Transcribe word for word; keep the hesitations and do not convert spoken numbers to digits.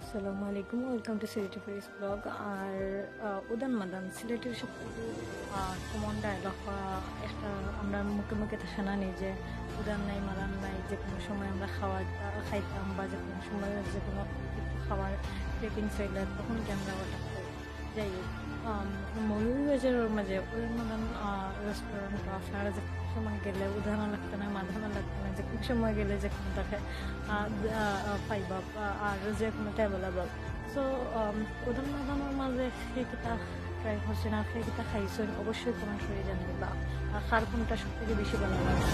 আসসালামু আলাইকুম, welcome to Sylheti Fairy's vlog। আর আহ, উদান মাদান সিলেটের সব কমন ডায়লগ একটা আমরা মুখে মুখে থাকে না নি যে উদান নাই মাদান নাই, যে কোনো সময় আমরা খাওয়া খাইতাম বা যে কোনো সময় যে কোনো কিছু খাওয়ার ক্রেভিংস হইলে তখন কি আমরা ওটা খাই। যাই হোক, আম, মৌলভীবাজারের মাঝে উদান মাদান রেস্টুরেন্ট, আপনারা যে কোনো সময় গেলে উদানা লাগতো না, মাদানা লাগতো না, যে কোনো সময় গেলে যে কোনো তাকে পাইবা, আহ, আর যে কোনো অ্যাভেলেবল। সো উদান মাদানের মাঝে কে কিতা ট্রাই করছেন আর কে কিতা খাইছেন, অবশ্যই কমেন্ট করে জানাইবা। আর কার কোনটা সব থেকে বেশি ভালো লাগে?